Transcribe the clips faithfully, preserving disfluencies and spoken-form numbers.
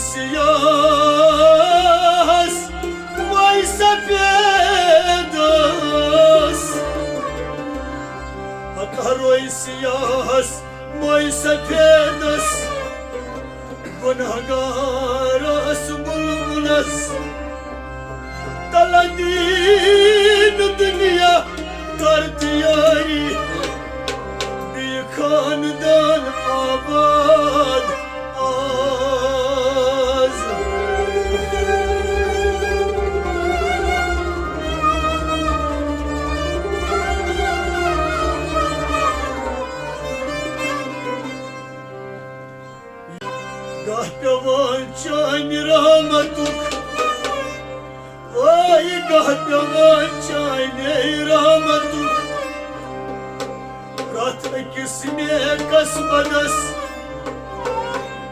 سیاہس مۄے سفیدس، ہتہ روے سیاہس مۄے سفیدس، گنہگارس بلبلس، تلہ دین دنیا کر تیاری، بیٚیہِ خاندان آباد آز۔ گاہ پٮ۪وان چانہِ رحمتُک، وای گاہ پٮ۪وان چانہِ رحمتُک، پرٛٮ۪تھ أکِس نیکس بدس۔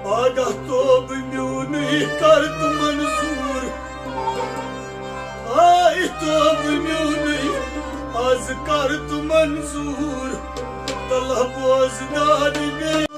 پگاہ توبہٕ میونُے کر تہٕ منظور، آے توبہٕ میونُے از کر تہٕ منظور، تلہ بوز داد بیٚیہِ۔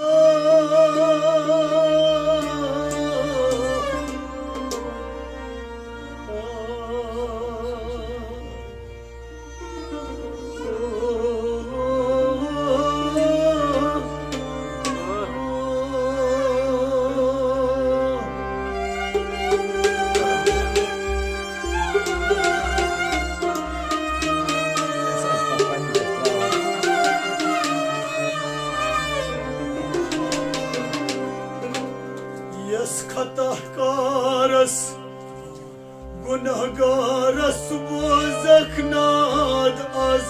یس خطا کارس گنہگارس بوزکھ ناد از۔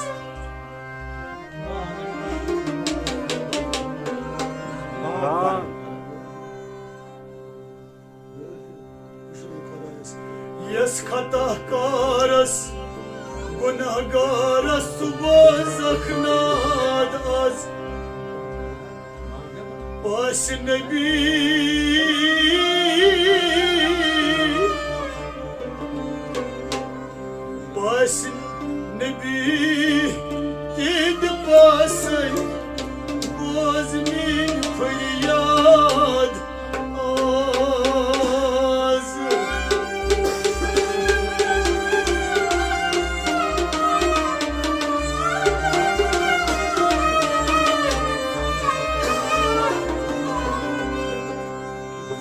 یس خطا کارس گنہگارس بوزکھ ناد از۔ پاس نبی، پاس نبی، تِہنٛدِ پاسن بوز میٲنۍ فریاد آز۔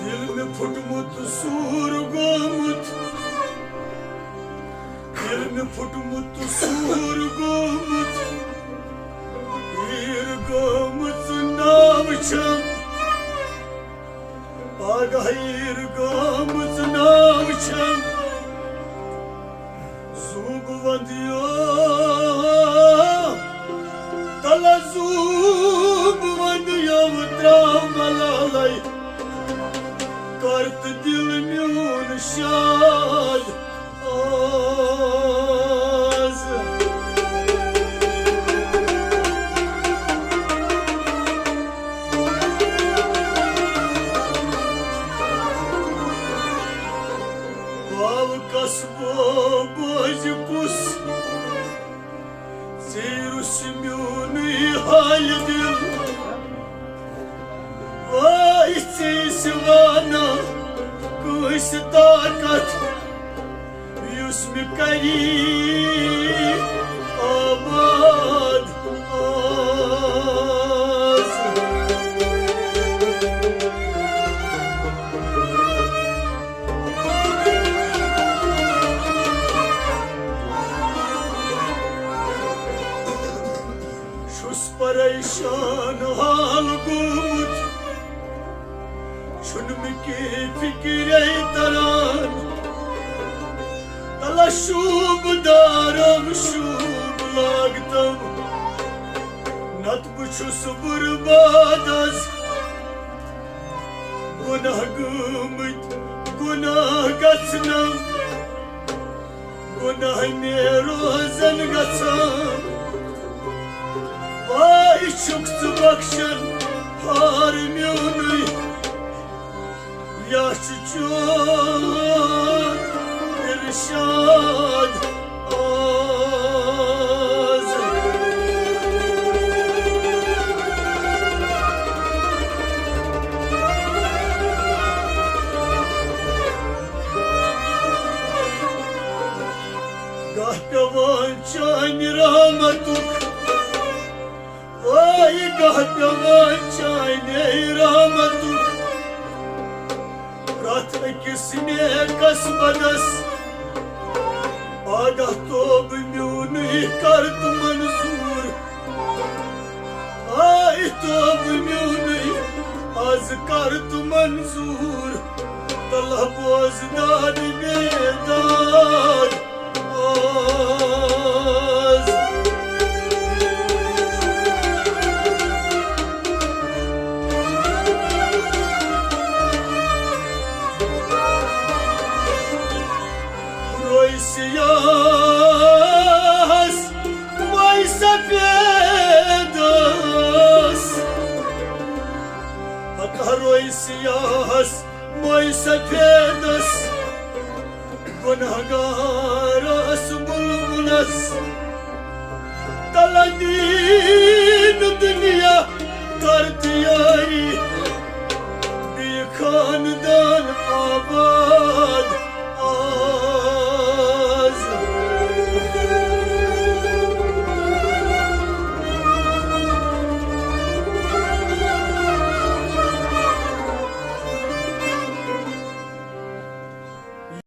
دل مےٚ پھُٹمُت سوٗر گوٚمُت، دل مےٚ پھُٹمُت سوٗر گوٚمُت، ہیٖر گٔمٕژ ناو چھم، پگاہ ہیٖر گٔمٕژ ناو چھم۔ زوٗ بہٕ ونٛدیو، تلہ زوٗ بہٕ ونٛدیو، ترٛاو ملالے کر تہٕ دل میون شاد آز۔ باو کس بوز کُس، ژیٖرُس میونُے حالہِ دِل۔ وای ژے سِوانہ کٲنٛسہِ طاقت، یُس مےٚ کری آباد آز۔ چھُس پریشان حال گوٚمُت، چھُنہٕ مےٚ کینٛہہ فِکرے تران۔ تلہ شوٗب دارم شوٗب لاگتم، نتہٕ بہٕ چھُس برباد از۔ گۄناہ گٔمٕتۍ گۄناہ گژھنم، گۄناہ مےٚ روزن گژھان۔ وای چھُکھ ژٕ بخشن ہار میونُے، یا چھُ چون ارشاد آز۔ دِوان چانے رحمتُک پرٛٮ۪تھ أکِس نیکس بدس۔ آگاہ توبہٕ میونُے کر تہٕ منظور۔ آے توبہٕ میونُے از کر تہٕ منظور۔ تہٕ لبوز داد بیداد۔ آز۔ روے سیاہس مے سفیدس، ہتا روے سیاہس مے سفیدس، گنہگارس بلبلس۔ تلہ دین دنیا کر تیاری، بیٚیہِ خاندان آباد۔ آ